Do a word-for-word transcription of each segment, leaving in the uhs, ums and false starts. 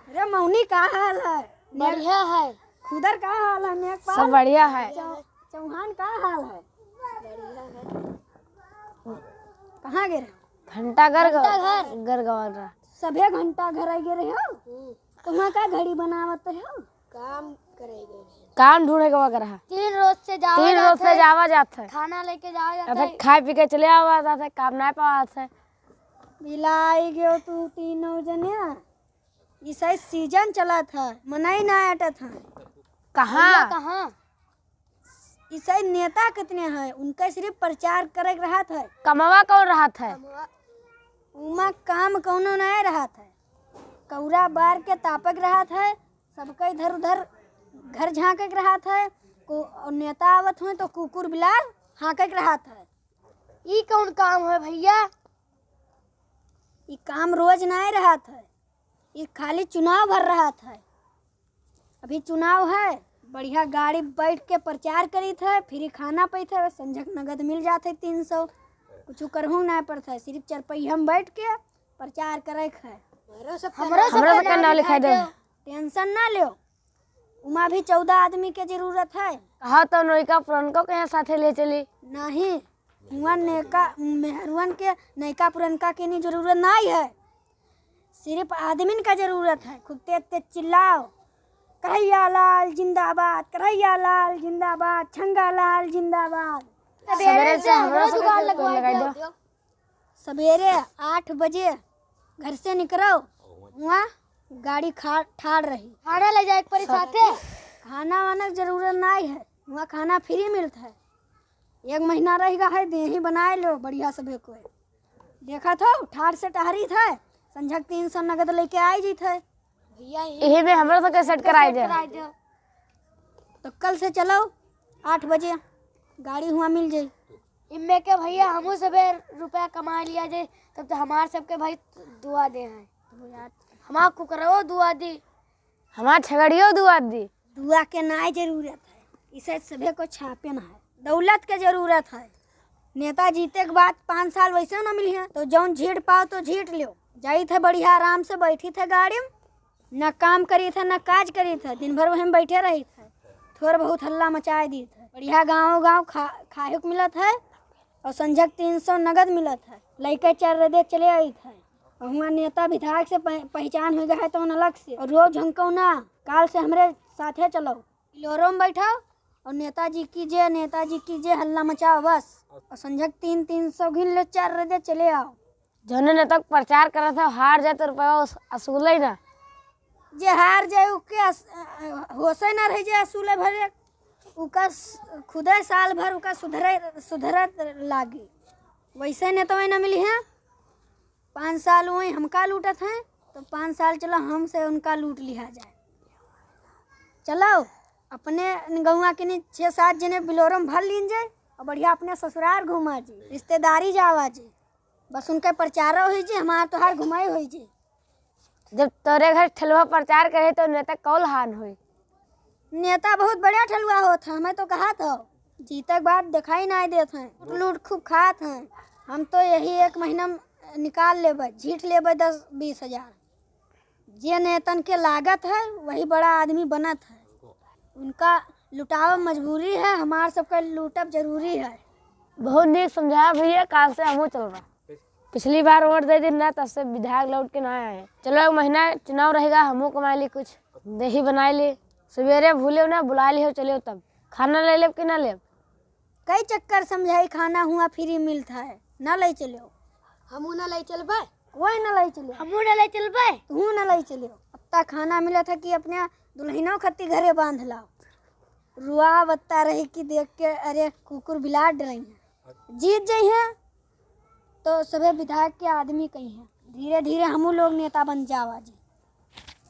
अरे मौनी, का हाल है? बढ़िया है। खुदर का हाल है? नेकपाल? सब बढ़िया है। चौ-, चौहान का हाल है? बढ़िया है। कहाँ गए रहे? घंटाघर ग-, घंटाघर। घर गवा रहा। सभे घंटाघर आ गए रहे हो? हम्म। तो वहाँ का घड़ी बनावत हो? काम करे गए रहे। काम ढूंढे गवा रहा। तीन रोज से जावा तीन रोज जात से है। जावा जात है। खाना लेके जावा जात अबे है। खाए पी के चले आवा जात है, काम ना पावा जात है। बिलाई गयो तू तीनों जने। ई साइड सीजन चलत है, मनई ना अटत है। कहाँ? भैया, कहाँ? ई साइड नेता कितने हैं, उनका सिर्फ प्रचार करे के रहत है। कमवा कौन रहत है? कमवा, उमा काम कौनो नहीं रहत है। कौरा बार के तापक रहत है, सबका इधर उधर घर झांके के रहत है। को-, और नेता आवत हुए तो कुकुर बिलार हाँके के रहत है। ई कौन काम है भैया? ई काम रोज नहीं रहत है, ई खाली चुनाव भर रहत है। अभी चुनाव है, बढ़िया गाड़ी बैठ के प्रचार करीत है, फ्री खाना पैत है, संझक नगद मिल जात है तीन सौ, कुछ करहूँ नहीं पड़त है, सिर्फ चरपहिया में बैठ के प्रचार करे के है। हमरो सब हमरो के नाम लिखाई दो। टेंशन ना लो, उमा भी चौदह आदमी के जरूरत है। कहा तो नयका पुरनको के यहाँ साथे ले चली। नहीं, हुआ नयका मेहरुअन के नयका पुरनका के नहीं जरूरत नहीं है, सिर्फ आदमीन का जरूरत है। खूब तेज तेज चिल्लाओ, कन्हैया लाल जिंदाबाद, कन्हैया लाल जिंदाबाद, छंगा लाल जिंदाबाद। सवेरे से हमरो सबके जुगाड़ लगवाई दो। सवेरे आठ बजे घर से निकलो, वहाँ गाड़ी खा-, ठाड़ रही। खाना ले जाए के पड़ी साथे। खाना वाना के जरूरत नहीं है, वहाँ खाना फ्री मिलता है। एक महीना रह गया है, देही बनाए लो बढ़िया सभे को। देखा थो, ठाड़ से टहरी थे, संझक तीन सौ नगद लेके आई जी थे। भैया, यही में हमरो सबके सेट कराई दे। तो कल से चलो, आठ बजे गाड़ी हुआ मिल जाई। इम्मे के भैया, हमहू सबे रुपया कमा लिया जे, तब तो हमार सबके भाई दुआ दे हैं। हमार कुकरवो दुआ दी। हमार छगड़ियो दुआ दी। दुआ के नाय जरूरत है, इसे सभे को छापे ना है, दौलत के जरूरत है। नेता जीते के बाद पाँच साल वैसे ना मिली है, तो जौन झीट पाओ तो झीट लो। जाई थे बढ़िया आराम से बैठी थे गाड़ी में, न काम करी थे, न काज करी थे, दिन भर वहीं बैठे रही थे, थोड़ा बहुत हल्ला मचाए दी थे। बढ़िया गाँव गाँव खा, खाए के मिलत है और संझक तीन सौ नगद मिलत है। लइके चार रदे चले आई थे और हुआ नेता विधायक से पह-, पहचान हो गया है तो अलग से। और रोज हमको ना, काल से हमरे साथे चलो, बिलोरो में बैठो और नेताजी की जय, नेताजी की जय हल्ला मचाओ बस। और संझक तीन, तीन सौ गिन लो, चार रदे चले आओ। जौने नेता के प्रचार करत है, हार जाए तो रुपया उस-, असूले ना। जे हार जाए, उके अस-, अ, अ, होशे ना रह जाए असूले भरे, उका स-, खुदे साल भर उका सुधरे, सुधरत लागी। वैसे नेता ना मिली है, पाँच साल वही हमका लूटत हैं, तो पाँच साल चलो हमसे उनका लूट लिया जाए। चलो, अपने गौवा के नी छः सात जने बिलोरो में भर लीन जाए और बढ़िया अपने ससुराल घूमा जी, रिश्तेदारी जावा जी। बस उनके प्रचारो होई जी, हमार तोहार घुमाई होई जी। जब तोरे घर ठेलुआ प्रचार करे तो नेता कौल हान होई। नेता बहुत बढ़िया ठेलुआ होत है, हमें तो कहा था। जीते के बाद दिखाई नहीं देत हैं, लूट खूब खात हैं। हम तो यही एक महीना में निकाल लेबे, झीट लेबे दस बीस हजार। जे नेतन के लागत है, वही बड़ा आदमी बनत है। उनका लुटावे मजबूरी है, हमार सबके लूटब जरूरी है। बहुत नीक समझाया भैया, काल से हमहूँ चलबा। पिछली बार वोट दे दिन ना, तब से विधायक लौट के ना आए। चलो, एक महीना चुनाव रहेगा, हमहूँ कमाए ली कुछ, देही बनाए ली। सवेरे भूले ना, बुला ली हो, चलियो तब। खाना ले लेब कि ना लेब? कई चक्कर समझाई, खाना हुआ फ्री मिलता है, ना ले चलो। हमहू ना ले चलबे। कोई ना ले चलो। हमहू ना ले चलबे। तू ना ले चलो। अत्ता खाना मिला था कि अपने दुल्हनों खत्ती घरे बांध लाओ। रुआ बत्ता रही कि देख के, अरे, कुकुर बिलार डरई हैं। जीत जाई हैं तो सभे विधायक के आदमी कही हैं। धीरे धीरे हमहू लोग नेता बन जावा जी।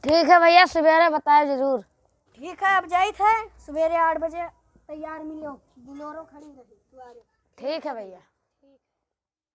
ठीक है भैया, सवेरे बताए जरूर। ठीक है, अब जाइत है, सवेरे आठ बजे तैयार मिलो, बोलेरो खड़ी रही दुआरे। ठीक है भैया।